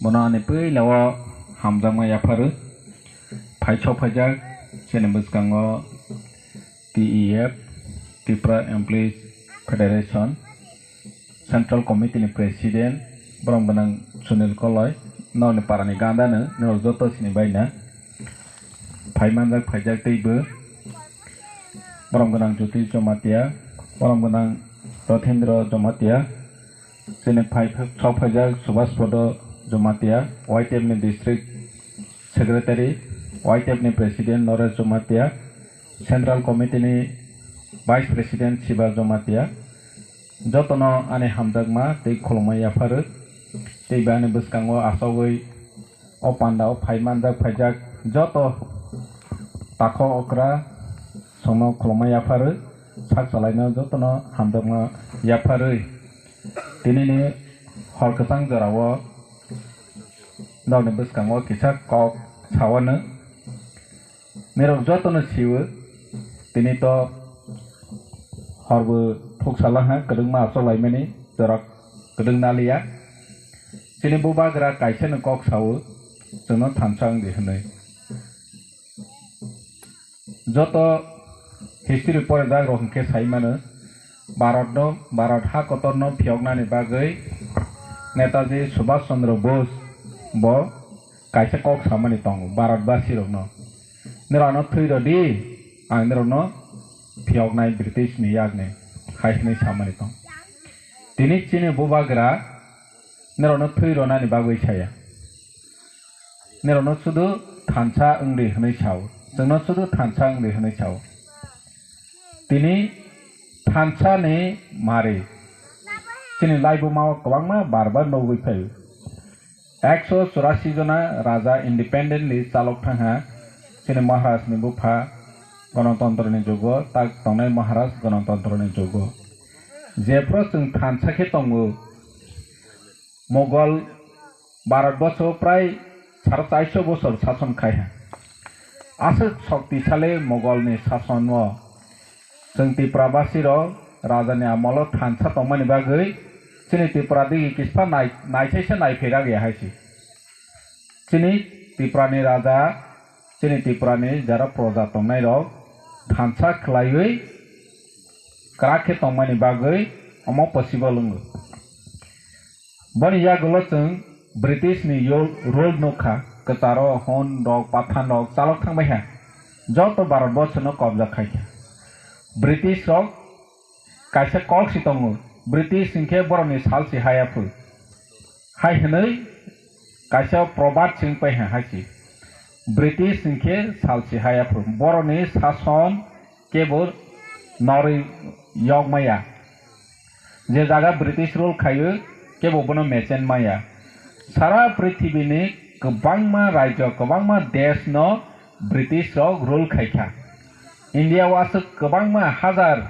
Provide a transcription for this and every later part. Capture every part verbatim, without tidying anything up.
Bono ani puila o hamjakma yapharwi phai sok phaijak chini bwskango T E F, Tripura Employees Federation, Central Committee ni President, borom gwnang Sunil Koloi, nokni parani gandano, norok joto sini baina. Phai manjak phaijak teibo, borom gwnang Jyotish Jamatia, borom gwnang Rothendra Jamatia, chini phai sok phaijak Subhas Podo Jamatia, Y T F ni District Secretary, Y T F ni President Naresh Jamatia, Central Committee ni Vice President Shiva Jamatia, jotono ani hamjakma tei khulumma yapharwi, tei bo ani bwskango achogwi o panda o phai manjak phaijak joto takhuk okra songno khulumma yapharwi, sak chalaino jotono hamjakma yapharwi, tinini hor kwchang jorao norokni bwskango kisa kok sawano. Nirok jotono siwo, tini to horbo thuksalaha kwdwngma achok laimani, jorok kwdwng naliya. Chini bubagra kaisano kok sawo, chwngno thansa wngdi hwnwi. Joto history porijak rok hwnkhe sai mano, Bharatno, Bharat ha kotorno phiyoknani bagwi Netaji Subhash Chandra Bose bo kaisa kok samani tongo Bharatbasi rokno, "Norokno thwi rwdi, ang norokno phiyoknai British ni yakni," hai hwnwi samani tong. Tini chini bubagra norokno thwi rwnani bagwi saya. Norokno sudu thansa wngdi hwnwi sao. Chwngno sudu thansa wngdi hwnwi sao. Tini thansa ni mari chini laibuma o kwbangma bar bar nugwi phaio. Ekso churasi jona raja independently chalok thangha chini Maharaj ni bupha Ganatantro ni jugo, tak tongnai Maharaj Ganatantro ni jugo. Jephru chwng thansa khe tongo, Mughal Bharat boso prai sare charso bosor sason khai ha. Aswk shoktisali Mughal ni sason o chwng Tripura basi rok raja ni amol o thansa tongmani bagwi chini Tripura digi kispa nai-, naisaisa naiphairak ya hai se. Chini Tripura ni raja, chini Tripura ni jara proja tongnai rok thansa khwlaiwi kwrak khe tongmani bagwi omo possible wngo. Boni yagulo chwng British ni yol-, rule nukha, kwcharo, Hun rok, Pathan rok chalok thangbai ha, joto Bharat borsho no kobja khai kha. British rok kaisa kok si tongo, British hinkhe borok ni sal si haya phu, hai hwnwi kaisa probat chwng pai ha hai si. British hinkhe sal si haya phu, borok ni sason kebo norwi yok maya. Je jaga British rule khaio, kebo bono mechen maya. Sara prithibini kwbangma rajyo, kwbangma desh no British rok rule khaikha. India o aswk kwbangma hajar,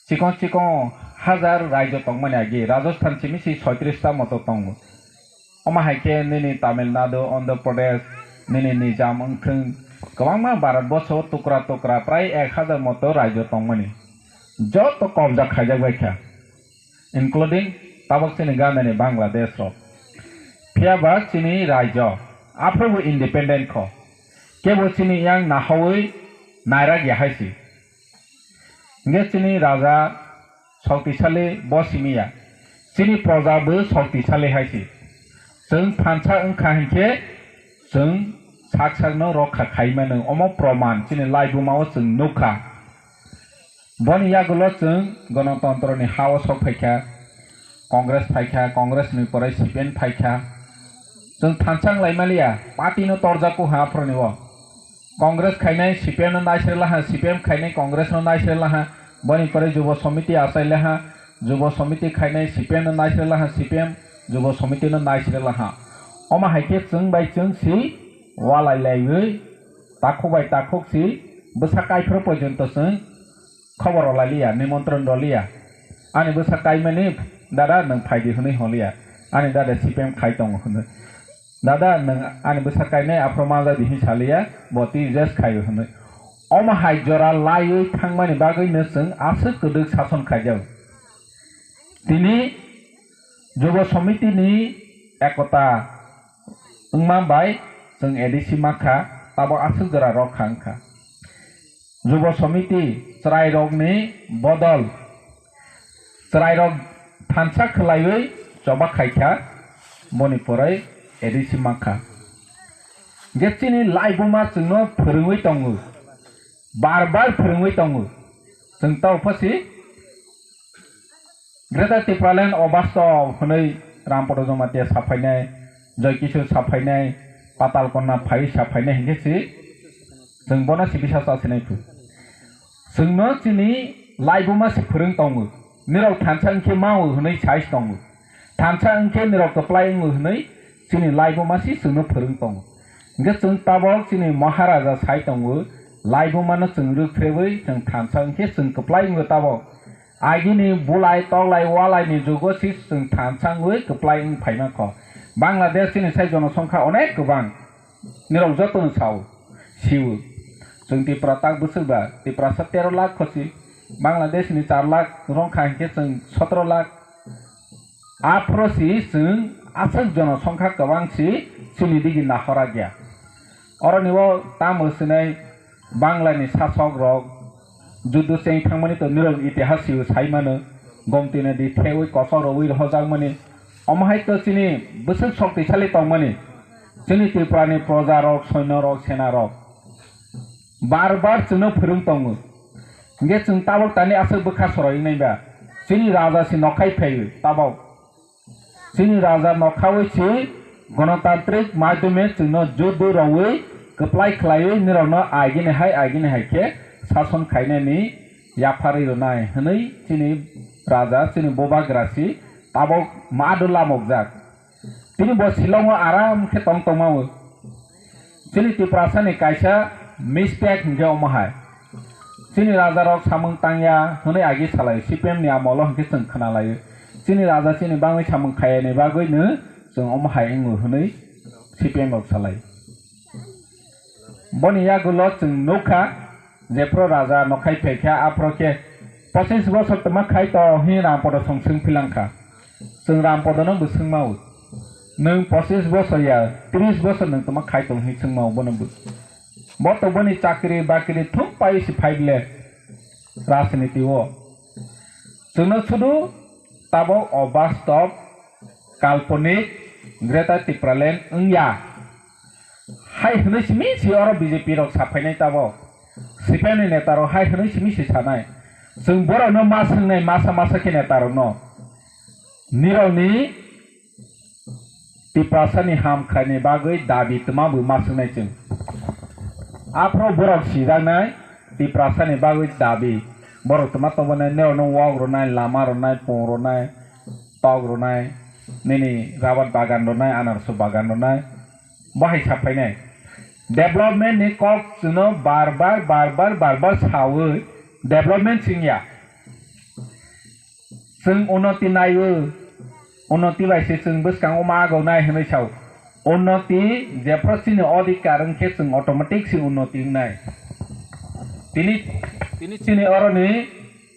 chikon chikon hajar rajyo tongmani agi, Rajasthan simi si soitris ta moto tongo. Omo hai khe nini Tamil Nadu, Andhra Pradesh, nini Nizam wngthwng, kwbangma Bharat borsho o tukra tukra prai ek hajar moto rajyo tongmani. Joto kobja khaijak bai kha, including tabok chini Gandhini Bangladesh rok. Phiya ba chini rajyo aphuru bo independent kho, kebo chini yang nahawi nairak ya hai si. Hingke chini raja shoktisali bo simi ya, chini proja bo shoktisali hai se. Chwng thansa wngkha hinkhe chwng sak sakno rokha khai mano, omo proman chini laibuma o chwng nukha. Boni yagulo chwng Ganatantro ni ha o sok phaikha, Congress phaikha, Congress ni pore C P M phaikha. Chwng thansa wng lai maliya, party no torjak kho ha aphuru ni o. Congress khainai C P M no naisre laha, C P M khainai Congress no naisre laha, boni pore Jubo Samiti achai laha, Jubo Samiti khainai C P M no naisre laha, C P M Jubo Samiti no naisre laha. Omo hai khe chwng bai chwng si walai laiwi, takhuk bai takhuk si, bwsa kaiphuru porjonto chwng khobor rwlai liya, nimontron rwliya. Ani bwsa kaimani, "Dada, nwng phaidi," hwnwi hwnliya. Ani dada C P M khai tongo hwnwi. "Dada, nwng ani bwsa kainai aphuru manjak di," hwnwi saliya, bo twi rest khaio hwnwi. Omo hai jora laiwi thangmani bagwino chwng aswk kwdwk sason khaijago. Tini Jubo Samiti ni ekota, wngma bai chwng A D C mankha, tabok aswk jora rok kha wngkha. Jubo Somiti chwrairokni bodol chwrairok thansa khwlaiwi choba khaikha, boni pore A D C mankha. Hwnkhe chini laibuma chwngno phwrwngwi tongo, bar bar phwrwngwi tongo. Chwng tao phosi Greater Tipraland o basto hwnwi Rampada Jamatia saphainai, Joy Kishore saphainai, Patal Konna phai saphainai hinkhe si chwng bono si bisa chasinai phu. Chwngno chini laibuma si phwrwng tongo. Nirok thansa wngkhe mao hwnwi sai tongo. Thansa wngkhe nirok kwplai wngo hwnwi chini laibuma si chwngno phwrwng tongo. Hwnkhe chwng tabok chini Maharaja sai tongo, laibumano chwng rwkhrewwi chwng thansa wngkhe chwng kwplai wngo tabok. Agini bulai toklai walaini jugo si chwng thansa wngwi kwplai wng phaima kho. Bangladesh chini sai jonosongkha onek kwbang. Nirok jotono sao, sio. Chwng Tipra tak bwswk ba, Tiprasa tero lakh khosi, Bangladesh ni char lakh rwngkha hinkhe chwng sotro lakh. Aphuru si chwng aswk jonosongkha kwbang si chini digi nahora gya. Oroni o tamo sinai Banglani sasok rok judu cheng thangmani to nirok itihas sio sai mano, gomti nadi thewi kosok rogwi rohojakmani, omo hai to chini bwswk shoktisali tongmani, chini Tripurani proja rok, soino rok, sena rok bar bar chwngno phwrwng tongo. Hwnkhe chwng tabok tani aswk bwkha soroi wngnai ba? Chini raja si nokhai phaio tabok. Chini raja nokhawi si gonotantrik madhyome chwngno judu rowi kwplai khlaiwi nirokno agini hai agini hai khe sason khainani yapharwi rwnai hwnwi chini raja chini bubagra si tabok madu lamokjak. Tini bo Shillong o aram khe tong tongmao. Chini Tiprasa ni kaisa mistake hinkhe omo hai. Chini raja rok samung tangya hwnwi agi salai C P M ni amolo hinkhe chwng khna laio. Chini raja chini bangwi samung khaya ni bagwi no chwng omo hai wngo hwnwi C P M rok salai. Boni yagulo chwng nukha, jephru raja nokhai phaikha, aphuru khe pochis bosor twma khai to hwnwi Rampodo song swng philangkha. Chwng Rampodono bo swngmao, "Nwng pochis bosor ya, tris bosor nwng twma khai tong?" hwnwi swngmao bono bo. Bo to boni chakri bakri thum pai si phai bile rajniti o. Chwngno sudu tabok o bastob, kalponik, Greater Tipraland wngya. Hai hwnwi simi si oro B J P rok saphainai tabok. C P M ni neta rok hai hwnwi simi si sanai. Chwng borokno ma swngnai masa masa khe neta rokno. Nirokni Tiprasani ham khaini bagwi dabi twma bo ma swngnai chwng. Aphuru borok sijaknai Tiprasani bagwi dabi. Borok twma tongmani norokno wok rwnai, lama rwnai, pung rwnai, tok rwnai, nini rabar bagan rwnai, anarso bagan rwnai. Bo hai saphainai. Development ni kok chwngno bar bar, bar bar, bar bar sawi development chwngya. Chwng unnoti naiwi, unnoti bai se chwng bwskango ma agonai hwnwi sao. Unnoti jephru chini odhikar wngkhe chwng automatic se unnoti wngnai. Tini, tini chini oroni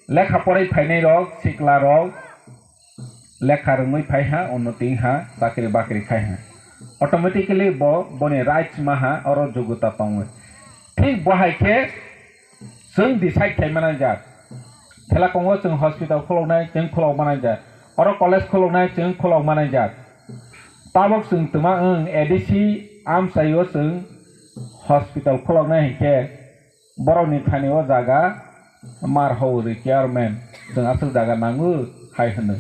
lekha porwi phainai rok, sikla rok, lekha rwngwi phai ha, unnoti wng ha, chakri bakri khai ha. Automatically bo, boni rights ma ha, oro jogota tongwi. Thik bo hai khe chwng decide khai manai jak. Thela kongo chwng hospital khuloknai, chwng khulok manai jak. Oro college khuloknai, chwng khulok manai jak. Tabok chwng twma wng A D C amchaio chwng hospital khuloknai hinkhe borokni thani o jaga mar ho requirement, chwng aswk jaga nango hai hwno.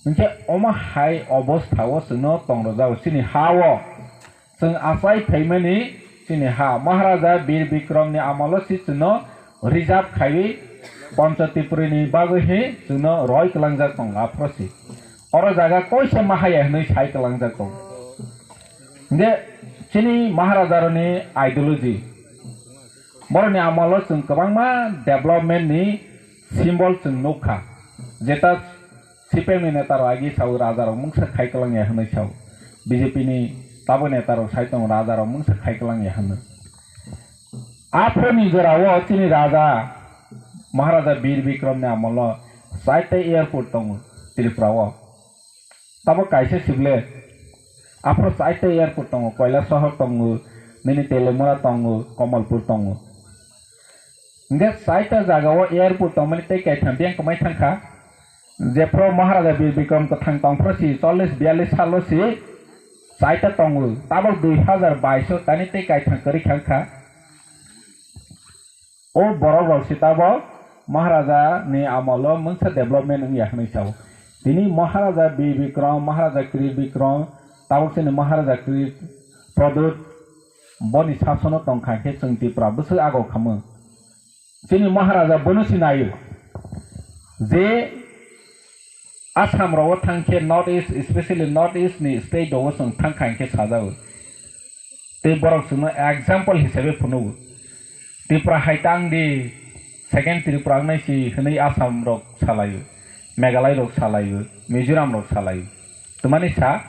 Hinkhe omo hai obostha o chwngno tong rwjago chini ha o. Chwng achai phaimani chini ha Maharaja Bir Bikramni amolo si chwngno reserve khaiwi Pancha Tripurani bagwi hi chwngno roi kwlangjak tongo aphuru si. Oro jaga koisa mahaya hwnwi sai kwlangjak tongo. Hinkhe chini Maharajarokni ideology, borokni amolo chwng kwbangma development ni symbol chwng nukha, jeta C P M ni neta rok agi sao raja rok mungsa khai kwlangya hwnwi sao, B J P ni tabuk neta rok sai tongo raja rok mungsa khai kwlangya hwnwi. Aphuru ni jora o chini raja Maharaja Bir Bikram ni amolo chaita airport tongo Tripura o. Tabuk kaisa sible Aphro chaita airport tongo, Kailasohor tongo, nini Teliamura tongo, Kamalpur tongo. Hingke chaita jaga o airport tongmani tei kaitham biyang kwmai thangkha. Jephro Maharaja Bir Bikram kwthang tongphro si chollish biyallish salo si chaita tongo. Tabok dui hazar baish o tani tei kaitham kwrwi thangkha. O borok rok si tabok Maharaja ni amolo mungsa development wngya hwnwi sao. Tini Maharaja Bir Bikram, Maharaja Kir Bikram, tabok chini Maharaja Kir Pradyut, boni sasono tongkha khe chwng Tripura bwswk ago khamung. Chini Maharaja bono si naio je Assam rogo thang khe North East, especially North East ni state rogo chwng thang kha hingkhe sajao. Tei borok chwngno example hisabe phunugo. Tripura hai tang di, second Tripura wngnai si hwnwi Assam rok salaio, Meghalaya rok salaio, Mizoram rok salaio. Twmani sa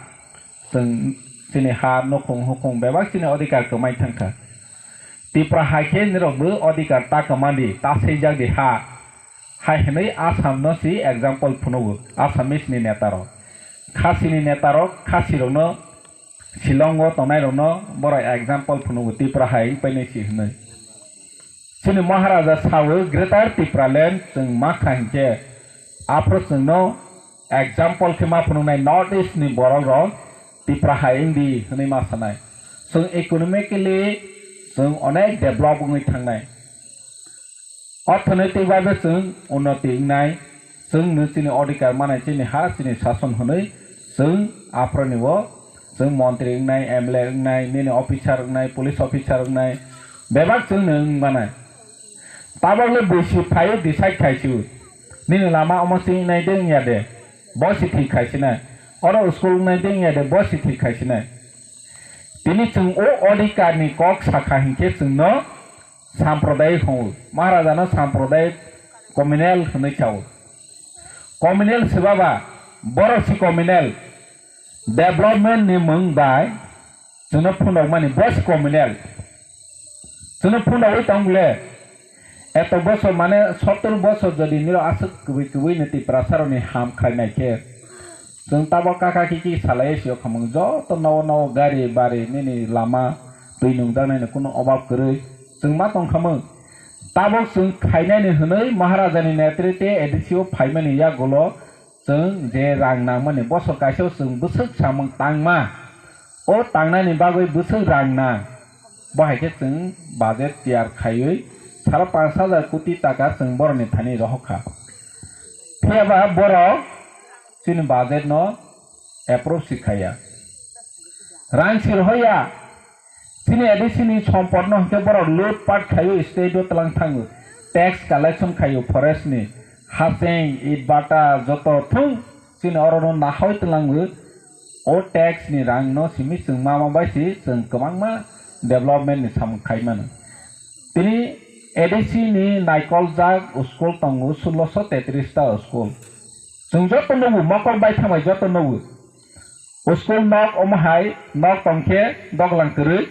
chwng chini ha nukhung hukhung bebak chini odhikar kwmai thangkha. Tripura hai khe nirokbo odhikar ta kwmadi, ta swijak di ha. Hai hwnwi Assam no si example phunugo, Assamese ni neta rok. Khasi ni neta rok, Khasi rok no Shillong o tongnai rok no borok example phunugo, Tripura hai wng painai si hwnwi. Chini Maharaja sao Greater Tipraland chwng ma kha hinkhe, aphro chwng no example khe ma phunuknai North East ni borok rok Tripura hai wng di hwnwi ma sanai. Chwng economically chwng onek develop wngwi thangnai. Orthonoitik babe chwng unnoti wngnai, chwng no chini odhikar manai, chini ha, chini sason hwnwi chwng aphro ni o chwng montri wngnai, M L A wngnai, nini officer wngnai, police officer wngnai, bebak chwng no wng manai. Tabok le bwisi phai decide khai si o. Nini lama omo se wngnai de wngya de, bo se thik khai sinai. Oro school wngnai de wngya de, bo se thik khai sinai. Tini chwng o odhikar ni kok sakha hinkhe chwng no Sampradayik hwngo. Maharaja no sampradayik communal hwnwi sao. Communal se baba, borok se communal. Development ni mung bai chwngno phunukmani bo se communal. Chwngno phunugwi tong le. Eto bosor mane sottor bosor jodi nirok aswk kwbwi kwbwi ni Tiprasa rokni ham khlainai khe, chwng tabok kaka kiki salai sio khamung joto nogo nogo gari bari nini lama twi nungjaknai ni kunu obab kwrwi chwng ma tong khamung. Tabok chwng khainai ni hwnwi Maharaja ni netrite A D C o phaimani yagulo chwng je rang nangmani bosor kaisa o chwng bwswk samung tangma, o tangnani bagwi bwswk rang nang, bo hai khe chwng budget tiyar khaiwi salo panch hajar koti taka chwng borokni thani rohor kha. Phiya ba borok chini budget no approve si khaiya. Rang si rohoya. Chini A D C ni sompot no hwnkhe borok loot pat khaio, state o tlang thango, tax collection khaio, forest ni, haseng, it bata joto thung chini oro no nahoi tlango. O tax ni rang no simi chwng ma ma bai si chwng kwbangma development ni samung khai mano. Tini A D C ni naikol jak school tongo sulosho tetris ta school. Chwng joto nugo, mokol bai thamai joto nugo. School nok omo hai, nok tong khe doglang kwrwi,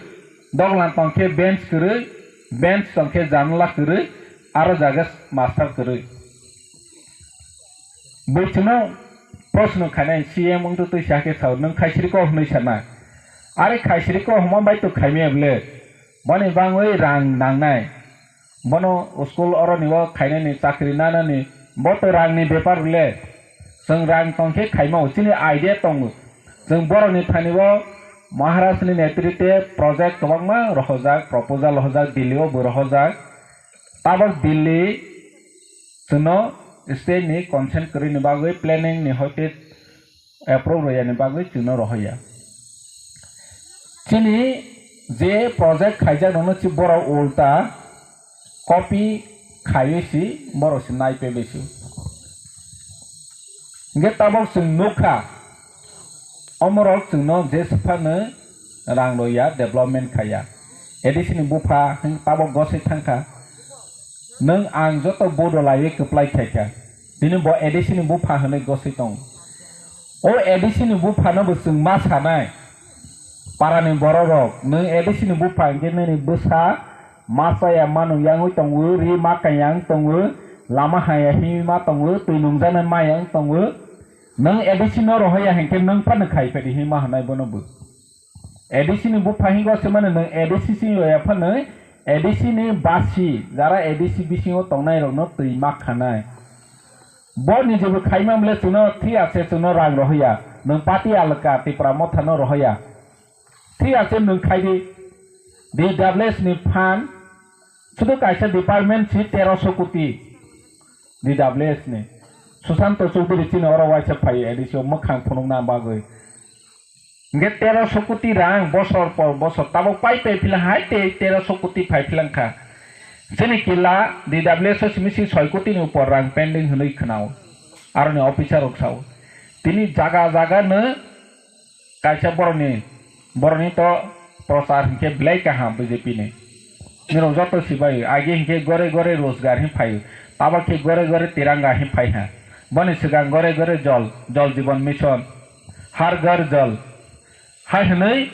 doglang tong khe bench kwrwi, bench tong khe janala kwrwi, aro jaga master kwrwi. Bwswkno proshno khainai C M wngtwi twi sa khe sao, nwng khaisiri kok hwnwi sanai. Are khaisiri kok hwnma bai to khaimaya bwle? Boni bangwi rang nangnai. Bono school oroni o khainani chakri nanani bo to rangni bepar le. Chwng rang tong khe khaima o chini idea tongo. Chwng borokni thani o Maharaj ni netrite project kwbangma rohojak, proposal rohojak, Delhi o bo rohojak. Tabok Delhi chwngno state ni consent kwrwini bagwi planning ni hoite approve rwyani bagwi chwngno rohoya. Chini je project khaijak rokno chi borok ulta copy khaiwi si borok se nai pebesi. Hingke tabok chwng nukha, omorok chwngno je swphano rang rwya, development khaiya. A D C ni bupha hing tabok goswi thangkha. Nwng ang joto bodo laiwi kwplai khaikha. Tini bo A D C ni bupha hwnwi goswi tongo. O A D C ni buphano bo chwng ma sanai. Parani bororok, nwng A D C ni bupha hwnkhe nini bwsa ma chaya ma nung yangwi tongo, ri ma kaya wng tongo, lama haya himwi ma tongo, twi nungjaknai ma yang tongo. Nwng A D C no rohoya hwnkhe nwng phano khai phai di himma hwnai bono bo. A D C ni bupha hingo se mano nwng A D C sing loya phano A D C ni basi jara A D C bisingo tongnai rokno twi mak khanai. Bo ni jebo khaima mle chwngno thwi ase chwngno rang rohoya. Nwng party alaka Tipra Motha no rohoya. Thwi ase nwng khai di. D W S ni phan sudu kaisa department si teroso koti. D W S ni. Susanto Chowdhury chini oro waisa phai A D C o mwkhang phunukna bagwi. Hingke teroso koti rang bosor por bosor tabok pai pai philang hai tei teroso koti phai philang kha. Chini kila D W S o simi si soi koti ni upor rang pending hinwi khwnao. Aroni officer rok sao. Tini jaga jaga no kaisa boroni, boroni to prochar hingke belai kaham B J P ni. Nirok joto sibai, age hingke gore gore Rojgar hin phai, tabok khe gore gore Tiranga hin phai ha. Boni swkang gore gore jol, Jal Jeevan Mission, Har Ghar Jal. Hai hwnwi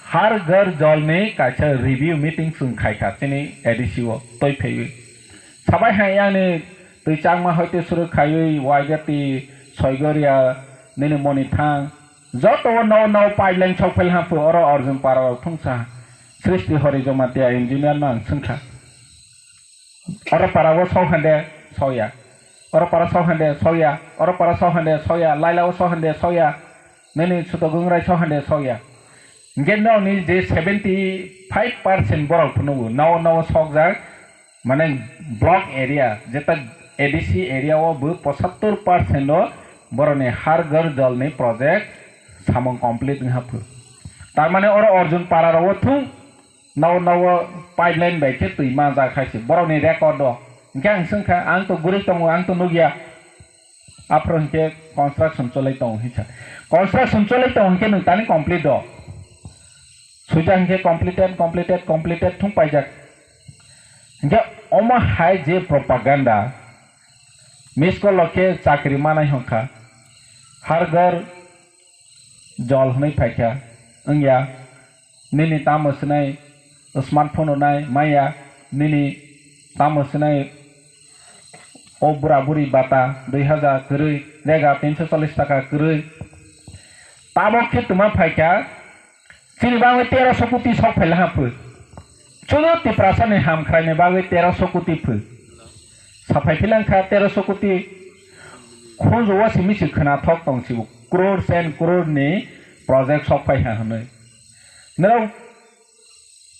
Har Ghar Jal ni kaisa review meeting chwng khai kha chini A D C o twi phaiwi. Sabai hai yang ni twi changma hoite suru khaiwi Waigati, Soigoria, nini Monithang, joto o no no pipeline sok phel ha phu oro Arjun para rok thungsa. Srishti Hori Jamatia engineer no ang swngkha. Oro para o sok hande soya. Oro para sok hande soya. Oro para sok hande soya. Laila o sok hande soya. Nini Suto Gungrai sok hande soya. Hingke no ni je seventy five percent borok phunukgo. No no sokjak. Mane block area, jeta A D C area o bo pochattor percent o boroni Har Ghar Jal ni project samung complete wngha phu. Tar mane oro Arjun para rok o thung, nao nao pipeline bai khe twi manjak hai se borokni record o. Hingke ang swngkha, ang to gurui tongo, ang to nukya. Aphuru hingke construction cholai tongo hinsa. Construction cholai tongo hingke nwng tani complete do. Suja hingke completed, completed, completed thung paijak. Hingke omo hai je propaganda, miss call o khe chakri manai hwnkha. Har Ghar Jal hwnwi phaikha. Wngya. Nini tamo swnai smartphone rwnai maya, nini tamo swnai o bura buri bata dui hajar kwrwi, rega tinso chollish taka kwrwi. Tabok khe twma phaikha, chini bagwi teroso koti sok phaila ha phu. Chudu Tiprasa ni hamkhrai ni bagwi teroso koti phu. Saphai philang kha teroso koti khunju o simi se khwna thok tong sibo. Crores and crore ni project sok phai ha hwnwi. Norok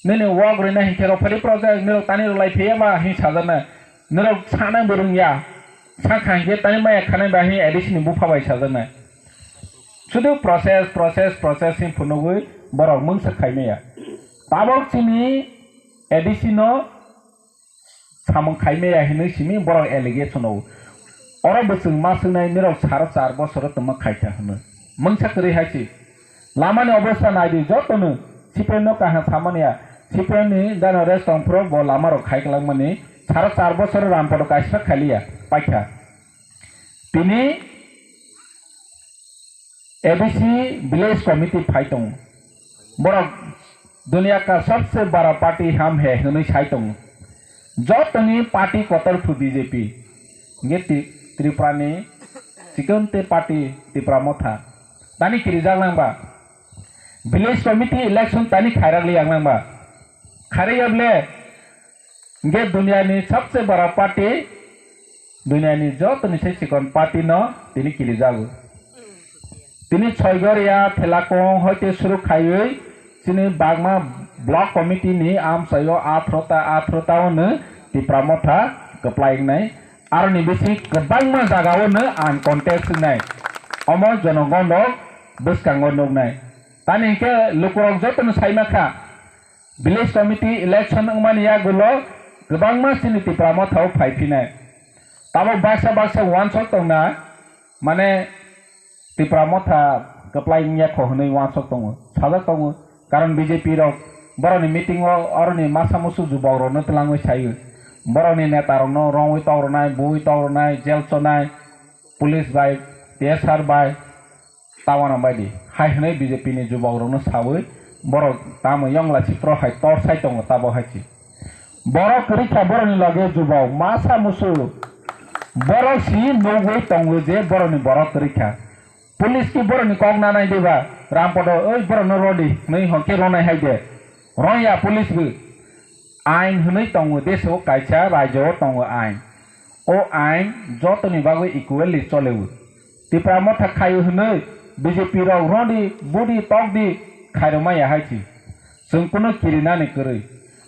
nini wak rwina hinkhe rok phari project norok tani rwlai phiya ba hin sajana. Norok sana bo rwngya. Sakha hinkhe tani maya khanai ba hin A D C ni bupha bai sajana. Sudu process, process, process hin phunugwi borok mungsa khaimaya. Tabok chini A D C no samung khaimaya hinwi simi borok allegation o. Oro bwswng ma swngnai nirok saro char bosoro tongma khaikha hwnwi. Mungsa kwrwi hai se. Lamani obostha naidi jotono C P M no kaham samani ya. C P M ni dano rest tongphuru bo lama rok khai kwlangmani saro char bosoro ramporo kaisa khailiya paikha. Tini A D C village committee phai tongo. Borok duniya ka sabse bara party ham hai hwnwi sai tongo. Jotoni party kotor phu B J P. Nge Tri-, Tripura ni chikonte party Tipra Motha. Tani kirijak nang ba. Village committee election tani khairak li yang nang ba. Khairak ya ble. Hingke duniani sabse bara party, duniani jotoni se chikon party no tini kilijago. Tini Soigoria Phelakong hoite suru khaiwi chini Bagma Block Committee ni amchaio athrota athrota ono Tipra Motha kwplai wngnai. Aroni bisi kwbangma jaga ono ang contest wngnai. Omo jonogondok bwskango nuknai. Tani hingke lukurok jotono saima kha. Village committee election wngmani yagulo kwbangma chini Tipra Motha o phai phinai. Tabok baksa baksa uansuk tongna, mane Tipra Motha kwplai wngya kho hwnwi uansuk tongo, sajak tongo. Karon B J P rok borokni meeting o oroni masa musu jubok rokno twlangwi saio. Borokni neta rokno rongwi tok rwnai, bui tok rwnai, jail chonai, police bai, T S R bai, Tawana baidi hai hwnwi B J P ni jubok rokno sawi borok tamo yongla sipro hai tor sai tongo tabo hai si. Borok kwrwi kha borokni loge jubok masa musu borok si nugwi tongo je borokni borok kwrwi kha. Police ki borokni kok nanai diba? Rampodo, oi borokno rodi, hwnwi hwnkhe ronai hai de. Rongya police bo. Ain hwnwi tongo, deso kaisa rajyo o tongo ain. O ain jotoni bagwi equally choleo. Tipra motha khaio hwnwi B J P rok rodi, budi, tokdi khairokma ya hai si. Chwng kunu kirinani kwrwi.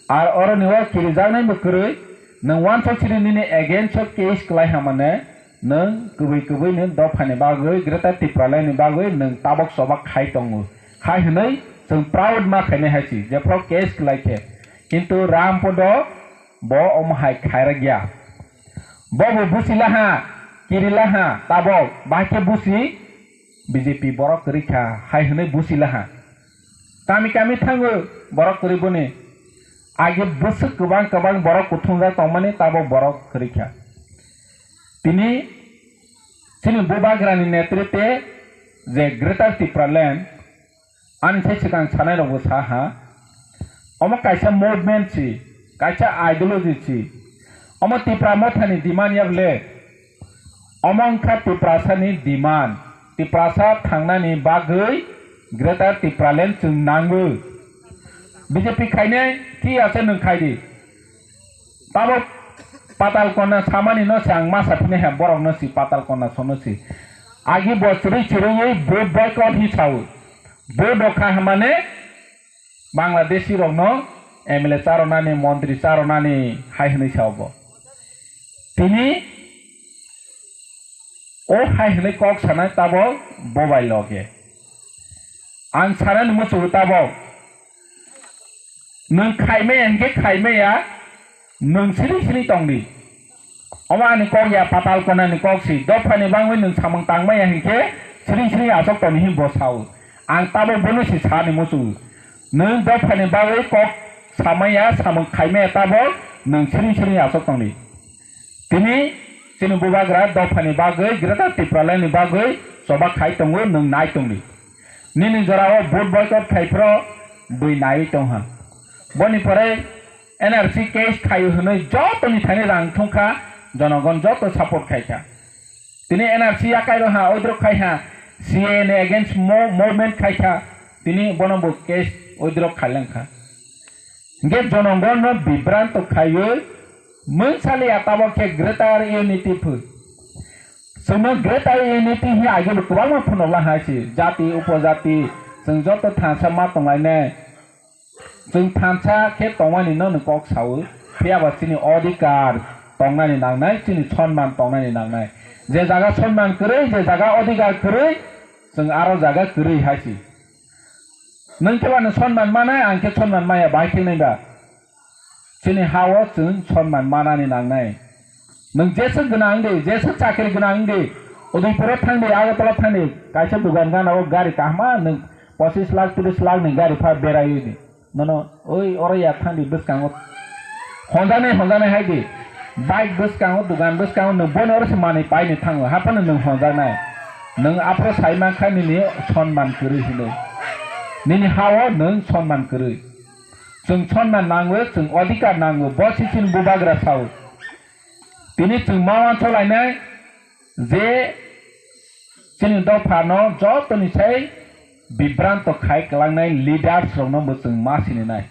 Ar oroni o kirijaknai bo kwrwi, nwng uansuk siri nini against o case kwlai hamane, nwng kwbwi kwbwi ni dophani bagwi, Greater Tipraland ni bagwi nwng tabok chobak khai tongo. Hai hwnwi chwng proud ma khainai hai si, jephru case kwlai khe. Kintu Rampodo bo omo hai khairok ya. Bo bo busi laha, kiri laha, tabok bahai khe busi B J P borok kwrwi kha, hai hwnwi busi laha. Kami kami thango borok kwrwi boni. Age bwswk kwbang kwbang borok kuthungjak tongmani, tabok borok kwrwi kha. Tini chini bubagrani netritwe je Greater Tipraland, ani se swkang sanai rokbo sa ha, omo kaisa movement si, kaisa ideology si, omo Tipra mothani demand ya bole, omo wngkha Tiprasani demand, Tiprasa thangnani bagwi Greater Tipraland chwng nango. B J P khainai, thik ase nwng khai di. Tabok Patal Kona samani no se ang ma sa phine ha, borok no si Patal Kona sono si. Agi bo chiri chiriwi vote boycott hi sao. Vote rok kha hwnmane Bangladeshi rok no M L A charonani, montri charonani hai hwnwi sao bo. Tini o hai hwnwi kok sanai tabok bobai loge. Ang sanani muchungo tabok. Nwng khaimaya hinkhe khaimaya, nwng siri siri tongdi. Omo ani kok ya, Patal Konani kok si. Dophani bangwi nwng samung tangmaya hinkhe siri siri aswk tongdi hin bo sao. Ang tabok bono si sani muchungo. Nwng dophani bagwi kok samaya, samung khaimaya tabok nwng siri siri aswk tongdi. Tini chini bubagra dophani bagwi, Greater Tipraland ni bagwi choba khai tongo, nwng nai tongdi. Nini jorao vote boycott khai phro bui naiwi tongha. Boni pore N R C case khaio hwnwi jotoni thani rang thungkha, jonogon joto support khaikha. Tini N R C yakai roha, oidrok khai ha, C A A ni against mo-, movement khai kha, tini bono bo case oidrok khai lang kha. Hingke jonogon no bibranto khaiwi mungsali atabo khe Greater Unity phu. Chwngno Greater Unity hi age bo kwbangma phunukla hai se, jati, upojati, chwng joto thansa ma tonglainai. Chwng thansa khe tongmani no nwng kok sao, phiya ba chini odhikar tongnani nangnai, chini sonman tongnani nangnai. Je jaga sonman kwrwi, je jaga odhikar kwrwi, chwng aro jaga kwrwi hai se. Nwng khe ba nwng sonman manai, ang khe sonman maya, bai khe nai ba? Chini ha-o chwng sonman manani nangnai. Nwng jeswk gwnang di, jeswk chakri gwnang di, Udaipuro thang di, Agartala thang di, kaisa dugan gana o gari kahma nwng pochis lakh, tris lakh ni gari pha berai di. Nono oi oro ya thang di bwskango honjaknai, honjaknai hai di. Bike bwskango, dugan bwskango nwng bono oro se manwi pai ni thango, haphano nwng honjaknai. Nwng aphro sai mankha nini sonman kwrwi hinwi. Nini ha-o nwng sonman kwrwi. Chwng sonman nango, chwng odhikar nango, bo se chini bubagra sao. Tini chwng ma uansukhlainai je chini dophano jotoni sai bibranto khai kwlangnai leaders rokno bo chwng ma sininai.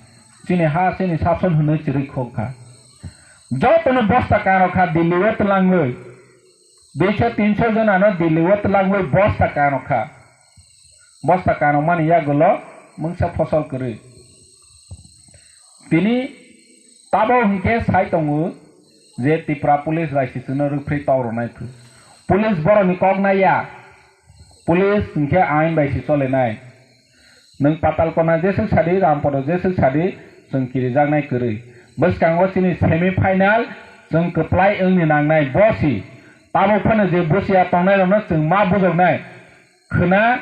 Chini ha, chini sason hwnwi chirwi khok kha. Jotono bosta kano kha Delhi o twlangwi. Duiso tinso jonano Delhi o twlangwi bosta kano kha. Bosta kanokmani yagulo mungsa phosol kwrwi. Tini tabo hinkhe sai tongo je Tripura police bai se chwngno rwphri tok rwnai phru. Police borokni kok naiya. Police hinkhe ain bai se cholenai. Nwng Patalkona jeswk sadi, Rampodo jeswk sadi, chwng kirijaknai kwrwi. Bwskango chini semi final chwng kwplai wngni nangnai, bo si. Tabuk phano je busia tongnairokno chwng ma bujoknai. Khwna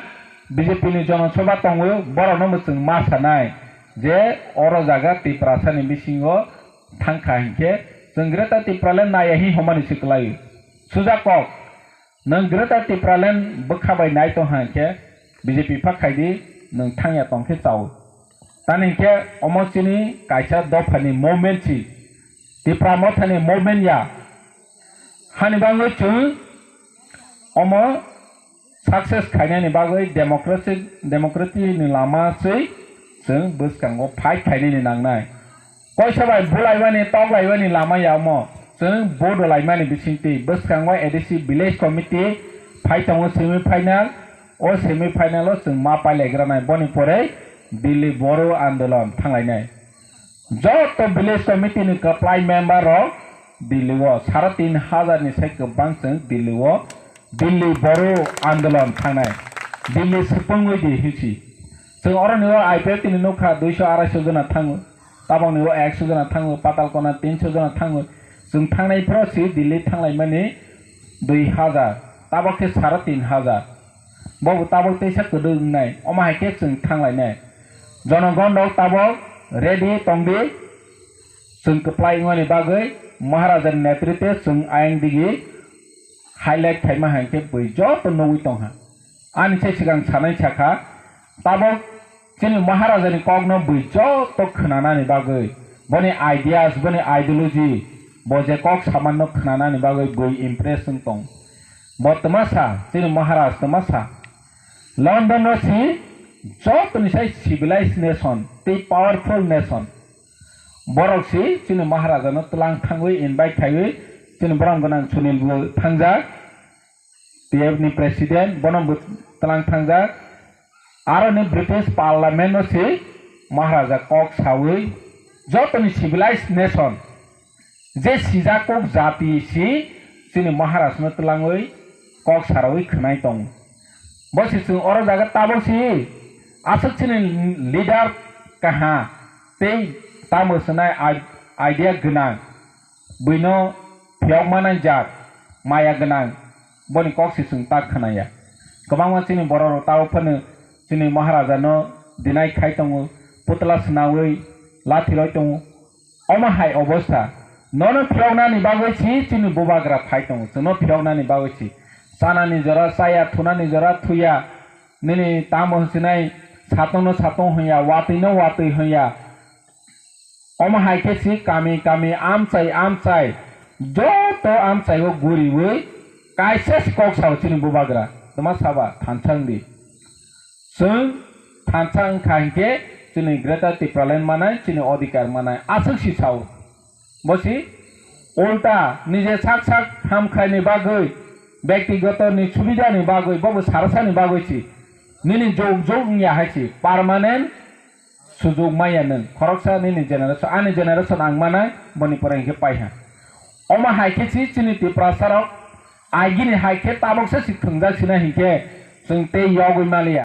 B J P ni jonosabha tongo, borokno bo chwng ma sanai je oro jaga Tiprasani bisingo thangkha hinkhe chwng Greater Tipraland naiya hi homani se kwlaio. Sujak kok. Nwng Greater Tipraland bwkha bai nai tong ha hinkhe B J P pha khaidi, nwng thangya tong khe chao. Tani hinkhe omo chini kaisa dophani movement si, Tipra mothani movement ya. Hani bagwi chwng omo success khainani bagwi democracy, democracy ni lama se chwng bwskango fight khainani nangnai. Koisa bai bulaimani, toklaimani lama ya omo. Chwng vote rwlaimani bisingtwi bwskango A D C village committee phai tongo semi final. O semi final o chwng ma pailaigranai. Boni pore Delhi Boru Andolon thanglainai. Joto village committee ni kwplai member rok Delhi o sara tin hajar ni sai kwbang chwng Delhi o Delhi Boru Andolon thangnai. Delhi swpwngwi di hinsi. Chwng oroni o I P F T ni nukha duiso arai so jona thango. Tabokni o ekso jona thango, Patalkona tinso jona thango. Chwng thangnai phoro si Delhi thanglaimani dui hajar, tabok khe sara tin hajar. Bobo tabok teisa kwdwk wngnai, omo hai khe chwng thanglainai. Jonogon rok tabok ready tongdi, chwng kwplai wngmani bagwi Maharajani netritwe chwng ayang digi highlight khaima hai khe bui joto nugwi tongha. Ani se swkang sanai sakha, tabok chini Maharajani kokno bui joto khwnanani bagwi, boni ideas, boni ideology, bo je kok samanno khwnanani bagwi bui impress wng tong. Bo twma sa, chini Maharaj twma sa. London o si jotoni sai civilized nation, tei powerful nation. Borok si chini Maharajano twlang thangwi invite khaiwi chini borom gwnang Sunil bo thangjak. T F ni president, bono bo twlang thangjak. Aro ni British Parliament no se Maharaja kok sawi jotoni civilized nation je sijak kok jati si chini Maharaj no twlangwi kok sarawi khwnai tong. Bo se chwng oro jaga tabok si aswk chini leader kaha tei tamo swnai i-, idea gwnang. Buino phiyok manai jak, maya gwnang, boni kok se chwng ta khwnaya. Kwbangma chini borok rok tao phano chini Maharaja no dinai khai tongo, putla swnawi lathi roi tongo. Omo hai obostha, nono phiyoknani bagwi si chini bubagra phai tongo, chwngno phiyoknani bagwi si. Chanani jora chaya, thunani jora thuya, nini tamo hwnsinai satongno satong hwnya, watwino watwi hwnya. Omo hai khe si kami kami amchai amchai joto amchai o guriwi kaisa se kok sao chini bubagra. Twma saba thansa wngdi. Chwng thansa wngkha hinkhe chini Greater Tipraland manai, chini odhikar manai aswk si sao. Bo si ulta nije sak sak hamkhaini bagwi, byaktigoto ni subida ni bagwi, bobo sarasa ni bagwi si. Nini jog jog wngya hai si permanent sujuk maya nwng. Khoroksa nini generation, ani generation ang manai, boni pore hinkhe paiha. Omo hai khe si chini Tiprasa rok agini hai khe tabok se si thwngjak sina hinkhe chwng tei yogwi maliya.